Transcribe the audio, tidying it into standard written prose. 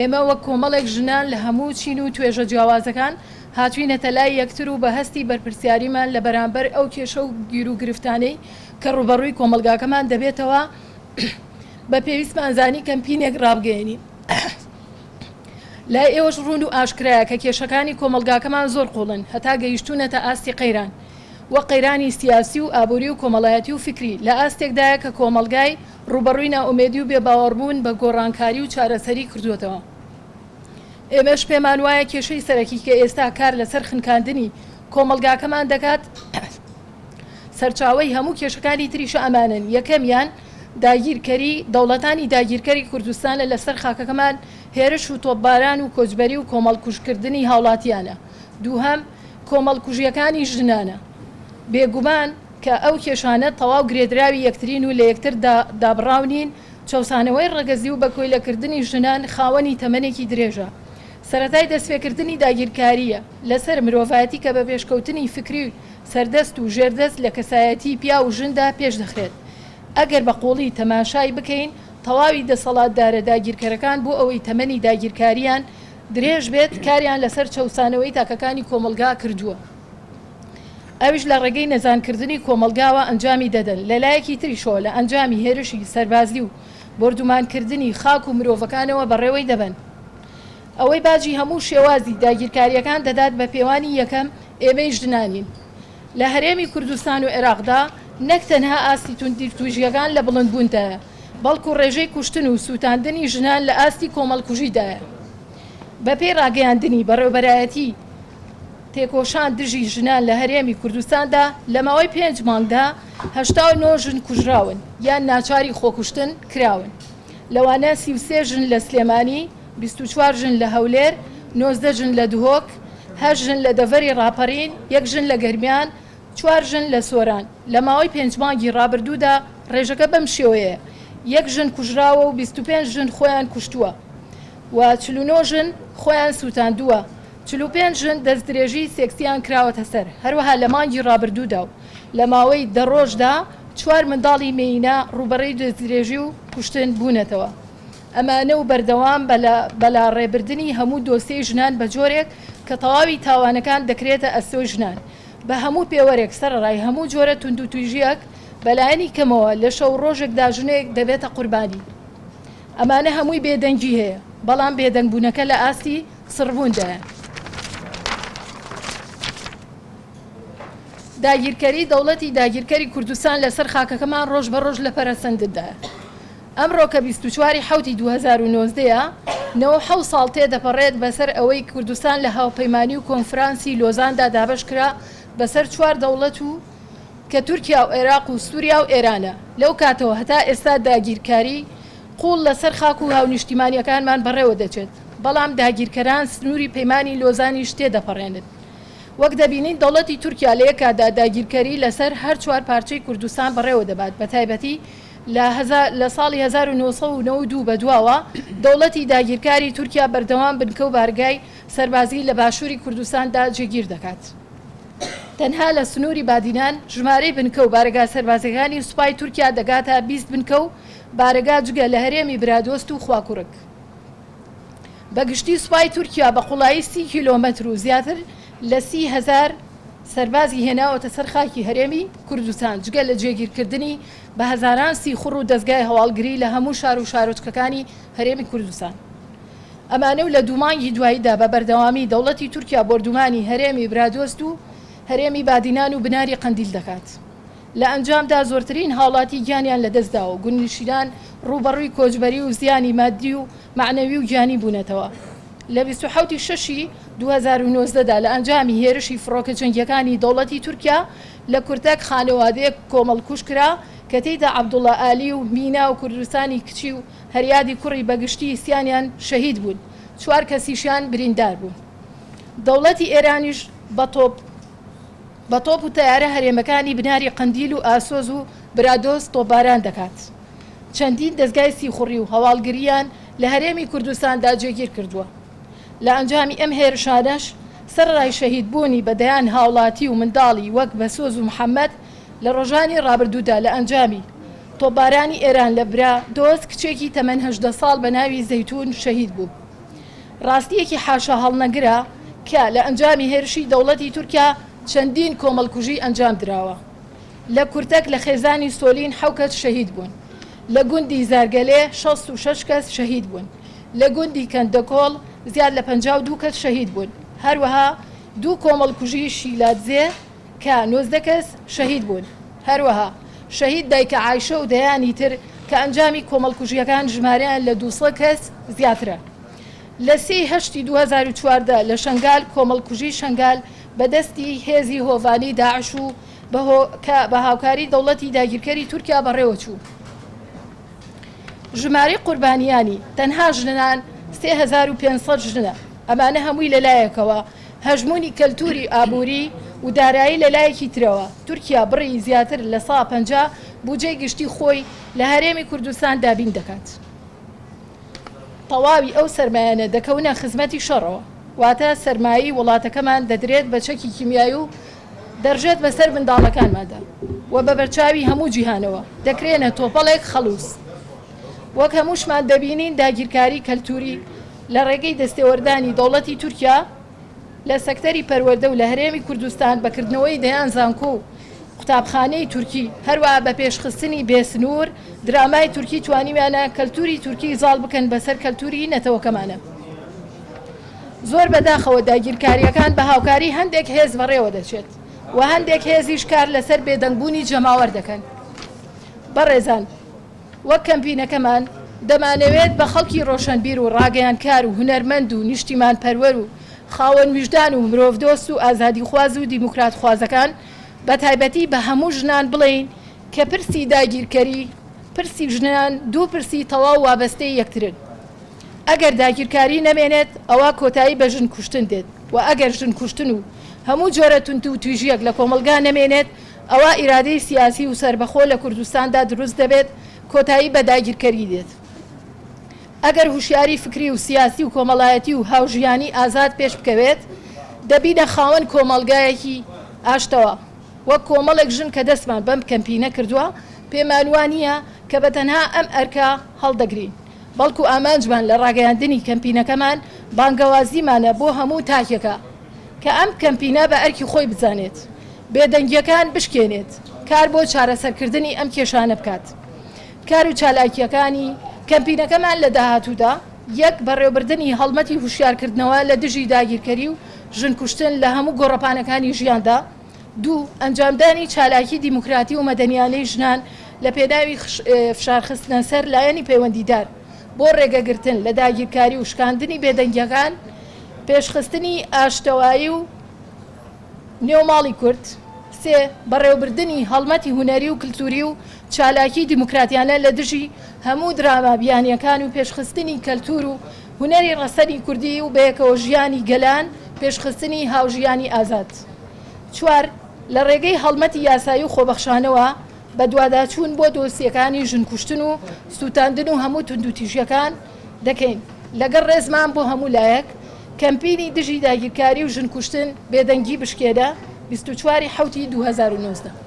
ئێمە وەک کۆمەڵێک ژنان لە هەموو چین و توێژە جیاوازەکان هاتوینەتە لای یەکتر و بە هەستی بەرپرسیاریمان لە بەرامبەر ئەو کێشە و گیروگرفتانەی کە ڕووبەڕووی کۆمەڵگاکەمان دەبێتەوە بە پێویستمان زانی کەمپینێک ڕابگەیەنین. لای ئێوەش ڕوون و ئاشکرایە کە کێشەکانی کۆمەڵگاکەمان زۆر قووڵن هەتا گەیشتوونەتە ئاستی قەیران وەک قەیرانی سیاسی و ئابووری و کۆمەڵایەتی و فیکری لە ئاستێکدایە کە کۆمەڵگای ڕووبەڕووی نائومێدی و بێ باوەڕبوون بە گۆڕانکاری و چارەسەری کردووەتەوە. ئێمەش پێمان وایە کێشەی سەرەکی کە ئێستا کار لەسەر خنکاندنی کۆمەڵگاکەمان دەکات، سەرچاوەی هەموو کێشەکانی تریشە ئەمانەن، یەکەمیان داگیرکەری، دەوڵەتانی داگیرکەری کوردستانە لەسەر خاکەکەمان هێرش و تۆپباران و کۆچبەری و کۆمەڵکوژکردنی هاوڵاتیانە، دووهەم کۆمەڵکوژیەکانی ژنانە. بێگومان کە ئەو کێشانە تەواو گرێدراوی یەکترین و لە یەکتر دابڕاو نین، چەوسانەوەی ڕەگەزی و بەکۆیلەکردنی ژنان خاوەنی تەمەنێکی درێژە. سەرەتای دەستپێکردنی داگیرکارییە لەسەر مرۆڤایەتی کە بە پێشکەوتنی فکری سەردەست و ژێردەست لە کەسایەتیی پیاو و ژندا پێش دەخرێت. ئەگەر بە قووڵی تەماشای بکەین تەواوی دەسەڵاتدارە داگیرکەرەکان بۆ ئەوەی تەمەنی داگیرکارییان درێژ بێت کاریان لەسەر چەوسانەوەی تاکەکانی کۆمەڵگا کردووە. ئەویش لە ڕێگەی نەزانکردنی کۆمەڵگاوە ئەنجامی دەدەن، لە لایەکی تریشەوە لە ئەنجامی هێرشی سەربازی و بۆردومانکردنی خاک و مرۆڤەکانەوە بەڕێوەی دەبەن. ئەوەی باجی هەموو شێوازی داگیرکارییەکان دەدات بە پێوانی یەکەم ئێمەی ژنانین. لە هەرێمی کوردستان و عێراقدا نەک تەنها ئاستی توندوتیژییەکان لە بڵندبووندایە، بەڵکو ڕێژەی کوشتن و سووتاندنی ژنان لە ئاستی کۆمەڵکوژیدایە. بەپێی ڕاگەیاندنی بەڕێوەبەرایەتی تێکۆشان دژی ژنان لە هەرێمی کوردستاندا لە ماوەی پێنج مانگدا 89 ژن کوژراون یان ناچاری خۆکوشتن کراون، لەوانە 33 ژن لە سلێمانی، 24 ژن لە هەولێر، 19 ژن لە دهۆک، هەشت ژن لە دەڤەری ڕاپەڕین، یەک ژن لە گەرمیان، چوار ژن لە سۆران. لە ماوەی پێنج مانگی ڕابردوودا ڕێژەکە بەم شێوەیەیە، یەک ژن کوژراوە و 25 ژن خۆیان کوشتووە و 49 ژن خۆیان سووتاندووە. 45 ژن دەستدرێژیی سێکسییان کراوەتە سەر، هەروەها لە مانگی ڕابردوودا و لە ماوەی دە ڕۆژدا چوار منداڵی مێینە ڕووبەڕووی دەستدرێژی و کوشتن بوونەتەوە. ئەمانە و بەردەوام بەلاڕێبردنی هەموو دۆسیەی ژنان بە جۆرێک کە تەواوی تاوانەکان دەکرێتە ئەستۆی ژنان بە هەموو پێوەرێک سەرەڕای هەموو جۆرە توندوتیژییەک بەلایەنی کەمەوە لە شەو ڕۆژێکدا ژنێک دەبێتە قوربانی. ئەمانە هەمووی بێدەنگی هەیە، بەڵام بێدەنگبوونەکە لە ئاستی سڕبووندایە. داگیرکەری دەوڵەتی داگیرکەری کوردستان لەسەر خاکەکەمان ڕۆژ بە ڕۆژ لە پەرەسەندندایە. ئەمڕۆ کە 24 ی حەوتی 2019 ە، 97 ساڵ تێدەپەڕێت بەسەر ئەوەی کوردستان لە هاوپەیمانی و کۆنفرانسی لۆزاندا دابەشکرا بەسەر چوار دەوڵەت و کە تورکیا و عێراق و سوریا و ئێرانە. لەو کاتەوە هەتا ئێستا داگیرکاری قووڵ لەسەر خاک و هاونیشتیمانییەکانمان بەڕێوە دەچێت، بەڵام داگیرکەران سنووری پەیمانی لۆزانیش تێدەپەڕێنن. وەک دەبینین دەوڵەتی تورکیا لە یەککاتدا داگیرکەری لەسەر هەر چوار پارچەی کوردستان بەڕێوە دەبات، بەتایبەتی لە لە ساڵی 1992 بەدواوە دەوڵەتی داگیرکاری تورکیا بەردەوام بنکە و بارگای سەربازی لە باشووری کوردستاندا جێگیر دەکات. تەنها لە سنووری بادینان ژمارەی بنکە و بارەگا سەربازییەکانی سوپای تورکیا دەگاتە 20 بنکە و بارەگا جگە لە هەرێمی برادۆست و خواکوڕک. بە گشتی سوپای تورکیا بە قوڵایی 30 کیلۆمەتر و زیاتر لە 30,000 سەربازی هێناوەتە سەر خاکی هەرێمی کوردستان، جگە لە جێگیرکردنی بە هەزاران سیخوڕ و دەزگای هەواڵگری لە هەموو شار و شارۆچکەکانی هەرێمی کوردستان. ئەمانە و لە دوو مانگی دواییدا بە بەردەوامی دەوڵەتی تورکیا بۆردومانی هەرێمی برادۆست و هەرێمی بادینان و بناری قەندیل دەکات. لە ئەنجامدا زۆرترین هاوڵاتی گیانیان لەدەستداوە و گوندنشینان ڕووبەڕووی کۆچبەری و زیانی ماددی و مەعنەوی و گیانی بوونەتەوە. لە 27 ی شەشی 2019 دا لە ئەنجامی هێرشی فڕۆکە جەنگییەکانی دەوڵەتی تورکیا لە کورتەک خانەوادەیەک کۆمەڵکوژ کرا کە تێیدا عەبدوڵا ئالی و مینا و کوردستانی کچی و هەریادی کوڕی بە گشتی سیانیان شەهید بوون، چوار کەسیشیان بریندار بوون. دەوڵەتی ئێرانیش بە تۆپ بە تۆپ و تەیارە هەرێمەکانی بناری قەندیل و ئاسۆز و برادۆست تۆپباران دەکات. چەندین دەزگای سیخوڕی و هەواڵگرییان لە هەرێمی کوردستاندا جێگیر کردووە. لە ئەنجامی ئەم هێرشانەش سەرەڕای شەهید بوونی بە دەیان هاوڵاتی و منداڵی وەک بەسۆز و محەمەد، لە ڕۆژانی ڕابردوودا لە ئەنجامی تۆپبارانی ئێران لە برادۆست کچێکی تەمەن 18 ساڵ بە ناوی زەیتوون شەهید بوو. ڕاستییەکی حاشاهەڵنەگرە کە لە ئەنجامی هێرشی دەوڵەتی تورکیا چەندین کۆمەڵکوژی ئەنجام دراوە. لە کورتەک لە خێزانی سۆلین حەو کەس شەهید بوون. لە گوندی زارگەلێ 66 کەس شەهید بوون. لە گوندی کەندەکۆڵ زیاد لە 52 کەس شەهید بوون. هەروەها دوو کۆمەڵکوژی شیلادزێ کە 19 کەس شەهید بوون. هەروەها شەهید دایکە عایشە و دەیانی تر کە ئەنجامی کۆمەڵکوژییەکان ژمارەیان لە 200 کەس زیاترە. لە سێی هەشتی 2014 لە شەنگال کۆمەڵکوژی شەنگال بە دەستی هێزی هۆڤانی داعش و کە بە هاوکاری دەوڵەتی داگیرکەری تورکیا بەڕێوەچوو. ژمارەی قوربانیانی تەنها ژنان 3500 ژنە. ئەمانە هەمووی لەلایەکەوە هەژموونی کەلتوری ئابووری و دارایی لەلایەکی ترەوە تورکیا بڕی زیاتر لە سا 50 بوجەی گشتی خۆی لە هەرێمی کوردستان دابین دەکات. تەواوی ئەو سەرمایانە دەکەونە خزمەتی شەڕەوە، واتە سەرمایەی وڵاتەکەمان دەدرێت بە چەکی کیمیایی و دەڕژێت بەسەر منداڵەکانماندا و بە بەرچاوی هەموو جیهانەوە دەکرێنە تۆپەڵێک خەڵوز. وەک هەمووشمان دەبینین داگیرکاری کەلتوری لە ڕێگەی دەستێوەردانی دەوڵەتی تورکیا لە سەکتەری پەروەردە و لە هەرێمی کوردستان بە کردنەوەی دەیان زانکۆ و قوتابخانەی تورکی، هەروەها بە پێشخستنی بێ سنوور درامای تورکی توانیویانە کەلتوری تورکی زاڵ بکەن بەسەر کەلتوری نەتەوەکەمانە. زۆر بەداخەوە داگیرکارییەکان بە هاوکاری هەندێک هێز بەڕێوە دەچێت و هەندێک هێزیش کار لەسەر بێدەنگبوونی جەماوەر دەکەن. بەڕێزان وەک کەمپینەکەمان دەمانەوێت بە خەڵکی ڕۆشەنبیر و ڕاگەیاندکار و هونەرمەند و نیشتیمانپەروەر و خاوەن ویژدان و مرۆڤدۆست و ئازادیخواز و دیموکراتخوازەکان بە تایبەتی بە هەموو ژنان بڵێین کە پرسی داگیرکەری پرسی ژنان دوو پرسی تەواو وابەستەی یەکترن. ئەگەر داگیرکاری نەمێنێت ئەوا کۆتایی بە ژن کوشتن دێت و ئەگەر ژن کوشتن و هەموو جۆرە توندوتیژیەک لە کۆمەڵگا نەمێنێت ئەوا ئیرادەی سیاسی و سەربەخۆ لە کوردستاندا دروست دەبێت کۆتایی بە داگیرکەری دێت. ئەگەر هوشیاری فکری و سیاسی و کۆمەڵایەتی و هاوژیانی ئازاد پێش بکەوێت دەبینە خاوەن کۆمەڵگایەکی ئاشتەوا. وەک کۆمەڵێک ژن کە دەستمان بەم کەمپینە کردووە پێمان وا نییە کە بە تەنها ئەم ئەرکە هەڵدەگرین بەڵکو ئامانجمان لە ڕاگەیاندنی کەمپینەکەمان بانگەوازیمانە بۆ هەموو تاکێکە کە ئەم کەمپینە بە ئەرکی خۆی بزانێت، بێدەنگییەکان بشکێنێت، کار بۆ چارەسەرکردنی ئەم کێشانە بکات. کار و چالاکییەکانی کەمپینەکەمان لە داهاتوودا، یەک بەڕێوەبردنی هەڵمەتی هوشیارکردنەوە لە دژی داگیرکەری و ژنکوشتن لە هەموو گۆڕەپانەکانی ژیاندا، دوو، ئەنجامدانی چالاکی دیموکراتی و مەدەنیانەی ژنان لە پێناوی فشارخستنە سەر لایەنی پەیوەندیدار بۆ ڕێگەگرتن لە داگیرکاری و شکاندنی بێدەنگییەکان، پێشخستنی ئاشتەوایی و نێو ماڵی کورد. سێ، بەڕێوەبردنی هەڵمەتی هونەری و کلتوری و چالاکی دیموکراتیانە لە دژی هەموو دراما بیانییەکان و پێشخستنی کەلتور و هونەری ڕەسەنی کوردی و بەیەکەوەژیانی گەلان، پێشخستنی هاوژیانی ئازاد. چوار، لە ڕێگەی هەڵمەتی یاسایی و خۆبەخشانەوە بەدواداچوون بۆ دۆسیەکانی ژنکوشتن و سووتاندن و هەموو توندوتیژیەکان دەکەین. لەگەڵ ڕێزمان بۆ هەموو لایەک، کەمپینی دژی داگیرکاری و ژنکوشتن بێدەنگی بشکێنە، 24 ی حەوتی 2019.